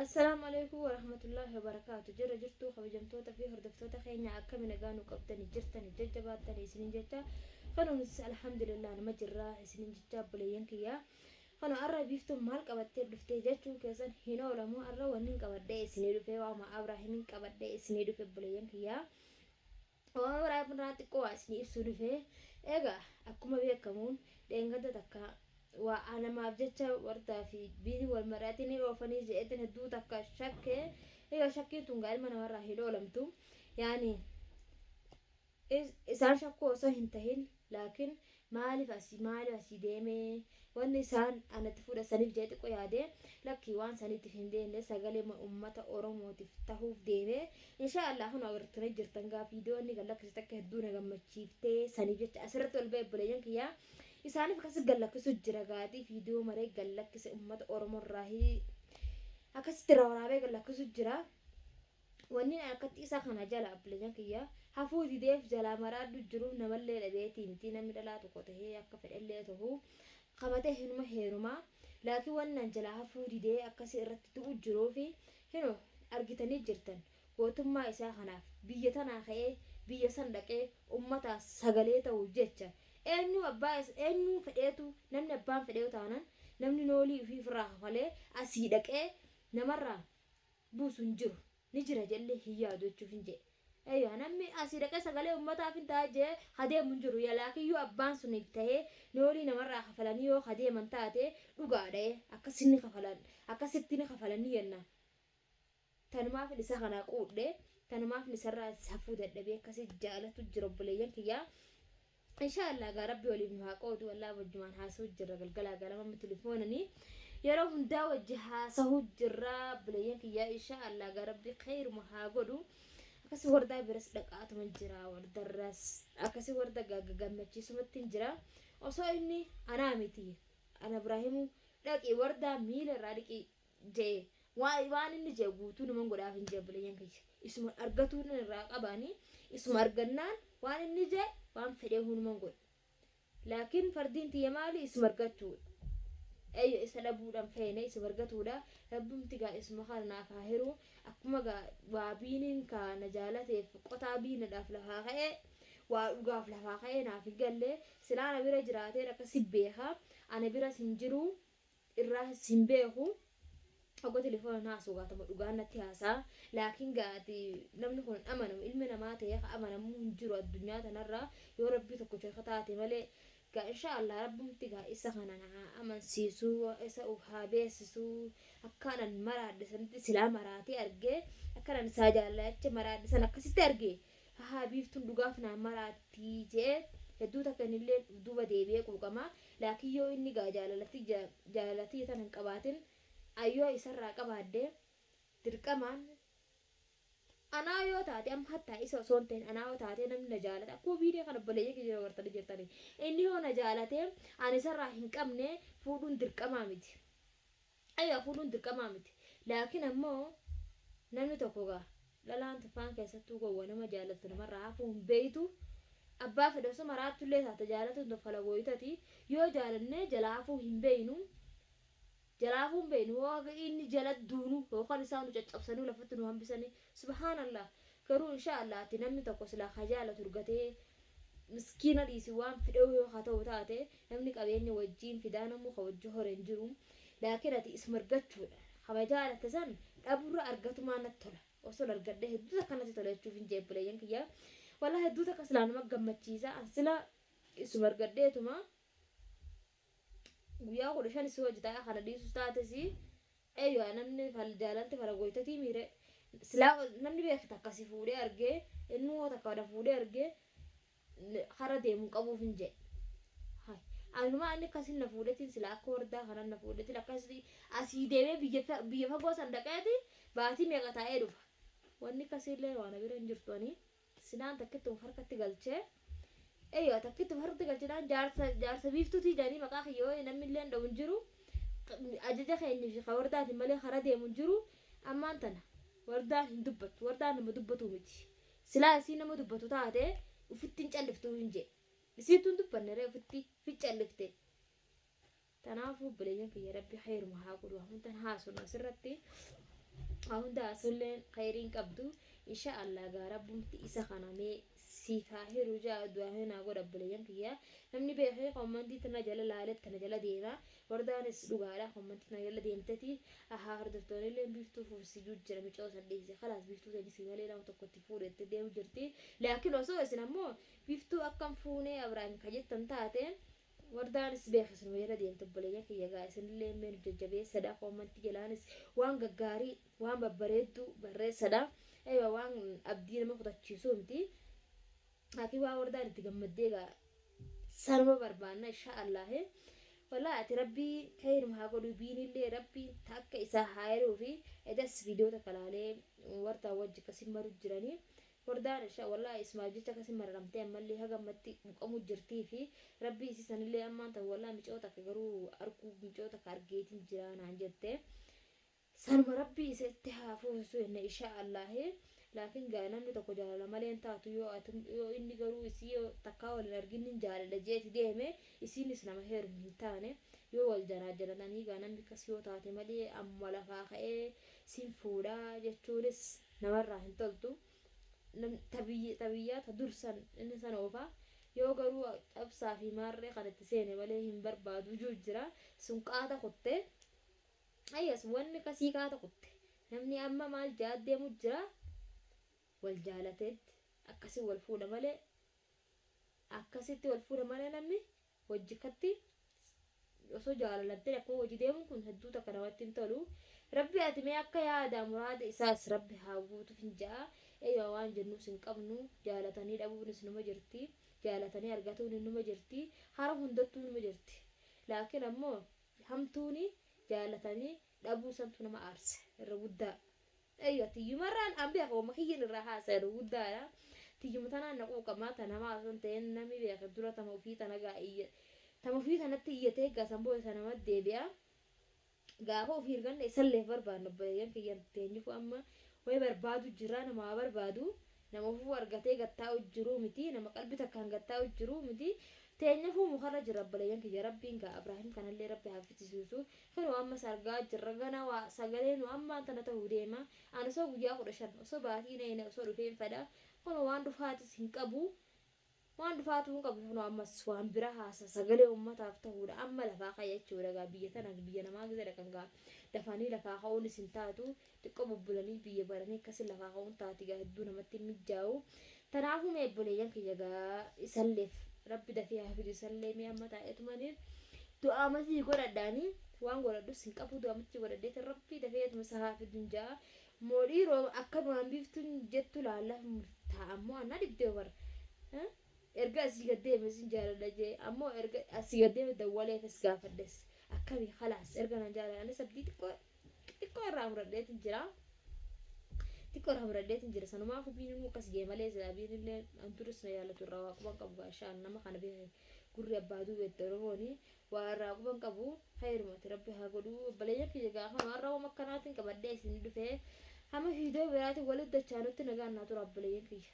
Assalaamu alaikum warahmatullaahi wabarakaatu. Jira jirtuu kabajamtoota fi hordoftoota keenya, akkami nagaa nu qabdani jirtani jajjabaattani isinin jecha. Kanuunis alhamdulillah nama jirraa isinin jecha, obboleeyyan kiyyaa. Kanu arra Biiftuun maal qabattee dhuftee jechuun keessan hin oolamu. Arra wanni qabadhee isinii dhufe waama Abraahimiin qabadhee isinii dhufe, obboleeyyan kiyyaa. Waama Abrahaam irraa xiqqoo waa isinii ibsuu dhufe. Egaa akkuma beekamuun dheengadda takka waa namaaf jecha Wardaa fi Biini wal mari'atanii oofanii je'eetiin hedduu takka shakke. Egaa shakkiin tun gaa ilma namarraa hin oolamtu. Yaani isaan shakkuu osoo hin tahin, laakiin maaliif asii deemee wanni isaan anatti fuudhasaniif jee xiqqoo yaade. Lakkii, waan saniitiif hin deemne, sagalee ummata Oromootiif tahuuf deeme. Insha Allah kun agartanii jirtan gaa viidiyoo inni gad lakkise takka hedduu na gammachiiftee, saniif jecha asirratti ol ba'e, obboleeyyan kiyyaa. Isaaniif akkasi gad lakkisu jira gaatii viidiyoo maree gad lakkise ummata Oromoo irraa akkasitti irraa waraabee gad lakkisu jira. Wanni akkatti isa kana jala, obboleeyyan kiyya, hafuu dideef jalaa maraadhu jiruuf namallee dhabeetii miti. Namni dhalaa tokko tahee akka fedhellee tahu qabatee hinuma heerumaa, laakiin wanni an jalaa hafuu didee akkasii irratti du'u jiruufi hino argitanii jirtan. Gootummaa isaa kanaaf biyya tanaa ka'ee biyya san dhaqee ummataa sagalee ta'u jecha eenyu abbaa eenyu fedheetu, namni abbaan fedhee taanan, namni noolii ofii ofirraa kafalee asii dhaqee namarraa buusu hin jiru, ni jira jedhee hin yaadu jechuuf hin jedhe. Eeyyaa, namni asii dhaqee sagalee uummataaf hin ta'a jee kadeemu hin jiru. Yalaakiyyuu abbaan suniif tahee noolii namarraa kafalanii yoo kadeeman taate dhugaadha, akkasitti kafalan, akkasitti ni kafalanii jenna. Tanumaaf isa kana quudhe, tanumaaf isarraa hafuu dadhabee akkasii jaalatu jira, obboleeyyan kiyyaa. Insha Allah gaa Rabbi waliif nu haa qoodu. Wallaahi wajjumaan haasa'u jirra, galgalaa ganama telefoonanii yeroo hundaa wajji haasa'u jirra, obboleeyyan kiyyaa. Insha Allah gaa Rabbi khayruma haa godhu. Akkasii Wardaa biras dhaqaatuma jira, Wardarras akkasii Warda gammachiisumatti hin jira. Osoo inni anaa miti, ana Ibraahimu dhaqi Wardaa miila irraa dhiqi jee, waan inni jee guutuu naman godhaaf hin jee, obboleeyyan kiyya. Isuma argatuun irraa qabaanii, isuma argannaan waan inni jee waan fedhee hunuman godhe. Laakiin fardiin tiyya maali? Isuma argachuudha. Eyyo, isa dhabuudhaan feene isuma argatuudha. Rabbumti gaa isuma kana naaf haa hiru. Akkuma gaa waa Biiniin kaa na jaalateef qotaa biinadhaaf lafaa ka'ee, waa dhugaaf lafaa ka'ee naaf hin galle. Silaa ana bira jiraateen akkasi beeka. Ana biras hin jiru, irraas hin beeku. Ogga telefoona haasuu gaatama dhugaan natti haasaa, laakiin gaati namni kun amanamu, ilmi namaa ta'ee ka amanamuu hin jiru addunyaa tanarra yoo Rabbii tokko ka taate malee. Gaa insha Allah Rabbumti gaa isa kana na amansiisuu, isa haa beeksisuu. Akkanan maraadhe sanitti silaa maraatee argee, akkanan isaa jaallacha maraadhe san akkasitti argee, haa Biiftuun dhugaaf naa maraattii jee hedduu takka innillee duuba deebi'ee quuqama. Laakiin yoo inni gaa jaalalatti jaalalatti tan hin qabaatin, ayyoo isarraa qabaadde dirqamaan anaa yoo taate, amma hattaa isa osoo hin ta'in anaa yoo taate, namni na jaalate akkuma viidiyoo kana obboleeyya kiyya agartanii jirtanii, inni yoo na jaalate ani isarraa hin qabne fuudhuun dirqamaa miti. Ayyaa, fuudhuun dirqamaa miti. Laakiin ammoo namni tokko gaa dhalaan tuffaan keessattuu gowwa nama jaalatu namarraa hafuu hin beeytu. Abbaa fedhe osoo maraattullee taate jaalatuun toffala gooyitati. Yoo jaalannee jalaa hafuu hin beeynu. Jalaa hafuu hin beeynu. Yoo haga inni jala duunu yookaan isaan nu caccabsanii lafatti nu hambisanii, subhaanallah. Garuu insha Allah ati namni tokko silaa ka jaalatu argatee miskiina dhiisi, waan fedhe yoo haa ta'u taate, namni qabeenya wajjiin fidaa namuu ka wajji hore hin jiru. Laakiin ati isuma argachuudha. Kama jaalatte san dhaburra argatumaa natti tola. Osoo argadhee hedduu takka natti tola jechuuf hin jeebbuleeyyan kiyya. Walaa hedduu takka silaa nama gammachiisa. An sila isuma argadheetuma guyyaa 15 si hojii ta'a kana dhiisus taates, eeyyo, namni jaalalti fala goytatii miire. Silaa namni beekta akkasi fuudhee argee, inni hoo takka na fuudhee argee kara deemu qabuuf hin jedhe. Anumaa inni akkasin na fuudhetiin sila akka Wardaa kanan na fuudhetiin akkasii asii deemee biyya fagoo san dhaqeeti baatii meeqa taa'ee dhufa. Wanni akkasiillee waan bira hin jirtu. Ani silaan takkittuu harkatti galchee, eeyyo, takkittuu harkatti galchinaan jaarsa Biiftuutii jedhanii maqaa kiyyoo namni illee dha'u hin jiru. Ajaja keenya fi ka Wardaatiin malee kara deemu hin jiru. Ammaan tana Wardaan hin dubbattu. Wardaan nama dubbatu miti. Silaa isii nama dubbatu taate ufitti hin calliftuu hin jedhe. Isiitu hin dubbanne ree, ufitti ficcallifte. Kanaafuu obboleeyyan kiyya, Rabbi khayruma haa godhu. Amantaan haasofnu asirratti. Haa hunda haasuulleen khayriin qabdu. Insha Allah gaa rabbumti isa kana mee siif haa hiru ja'a du'aa naa godha obboleeyyan kiyya. Namni beekee kommantii tana jala laalee tana jala deema. Wardaanis dhugaadha kommantii tana jala deemteti. Ahaa hordoftoonni illee Biiftuu fuusijuu jira micoo san dhiise. Kalaas Biiftuu san isii malee nama tokkotti fuudhette deemu jirti. Laakiin osoo isin ammoo Biiftuu akkam fuunee Abrahaam ka jettan taate, wardaanis beeka isinuma jala deemte. Obboleeyyan kiyya, gaa isinillee mee nu jajjabeessadha. Kommantii jalaanis waan gaggaarii, waan babbareedduu barreessadha. Eewa, waan abdii nama kutachiisuu miti. Laakiin waan wardaan itti gammaddee gaa sanuma barbaanna, insha Allah. Walaa ati rabbii khayruma haa godhu, biinillee rabbii takka isaa haa hiruu fi edas viidiyoo takka laalee wardaa wajji akkasin maru jiranii. Wardaan insha wallahi ismaaf jecha akkasin mararamtee ammallee haga ammatti quqamu jirtii fi rabbii isii sanillee ammaan ta'u wallahi micoo takka garuu arguu micoo takka argeetiin jiraa naan jette. Sanuma rabbii isa itti haa fuusisu jenne, insha Allah. Laakiin gaa namni tokko jaalala malee hin taatu. Yoo atum yoo inni garuu isii yoo takkaa wal hin argin nin jaaladha jeeti deeme, isiinis nama heerumu hin taane yoo wal janaajanatanii gaa namni akkas yoo taate malee ammuma lafaa ka'ee sin fuudhaa jechuunis namarraa hin toltu. Tabiyyaa ta dursan inni san oofa. Yoo garuu cabsaa fi maarree kan itti seene malee hin barbaadu juu jira. Sun qaata kutte. Ayyas, wanni kasii kaata kutte. Namni amma maal jaa deemu jira? Wal jaalateetti akkasi wal fuudha malee, akkasitti wal fuudha malee, namni wajji katti osoo jaalalattee akkuma hojii deemuun kun hedduu takka namatti hin tolu. Rabbi ati mee akka yaada muraada isaas rabbi haa guutuuf hin ja'a. Eeyyaa, waan jennus hin qabnu. Jaalatanii dhabuunis numa jirti. Jaalatanii argatuun numa jirti. Hara hundattuu numa jirti. Laakiin ammoo hamtuuni jaalatanii dhabuu santu nama aarsa irra guddaa. Eeyyaa, tiyyumarraan an beeka, wama kiyyan irraa haasa irra guddaadha. Tiyyuma tanaan na quuqamaa ta namaa osoo hin ta'in. Namni beeka dura tama ofii tana gaa iyya tama ofii tanatti iyyatee gaa san booda isa namatti deebi'a. Gaafa ofii erganne isalleef barbaadna. Obboleeyyan kiyyan, teenyufu amma wayi barbaadu jira. Nama barbaadu, nama ofuu argatee gattaa'u jiruu miti, nama qalbi takkaan gattaa'u jiruu miti. Teenyafuu mukarra jira, obboleeyyan kiyya. Rabbiin gaa Abrahiim kanallee rabbi haa fitisiisu. Kunoo ammas argaa jirra gana waa sagalee nu ammaan tana ta'uu deema. Ani osoo guyyaa 15, osoo baatii nayine, osoo dhufeen fedha. Kunoo waan dhufaatis hin qabu, waan dhufaatuu hin qabu. Kunoo ammas waan bira haasa sagalee ummataaf ta'uudha amma lafaa ka'e jechuudha. Gaa biyya tana, biyya namaa gisa dhaqan gaa dafanii lafaa ka'uunis hin taatu. Xiqqoo bubbulanii biyya baranii akkasi lafaa ka'uun taati. Gaa hedduu namatti hin mijaa'u. Tanaafuu mee obboleeyyan kiyya, gaa isalleef rabbi dafee haa fidu. Isallee mee amma taa'eetumanii du'aa masii godhadhaanii waan godhadhus hin qabu. Du'aa masii godhadheetin rabbi dafeetuma isa haa fidu hin ja'a. Moo dhiiroo akkanumaan Biiftuun jettu laallaf murtaa'a ammoo annaa dhibdee bara. Erga asii gad deeme sin jaaladha jee, ammoo erga asii gad deeme dawwaleefis gaafadhes akkamii khalaas erga nan jaaladha. Anis abdii xiqqoo xiqqoo irraa muradheetin jira. Xiqqoo irraa muradheetin jira. Sanumaafuu biinuu akkas jee malee silaa biinillee an duris na jaalatu irraa waa quban qabu. Gaashaan nama kana beeke gurri abbaa duubeette Oromooni waa irraa quban qabu. Khayrumati rabbi haa godhu. Obboleeyyan kiyya, gaafa har'a waan akkanaatiin qabadhee isin dhufee, hamma viidiyoo biraatiin walitti dachaanutti nagaan naa tura, obboleeyyan kiyya.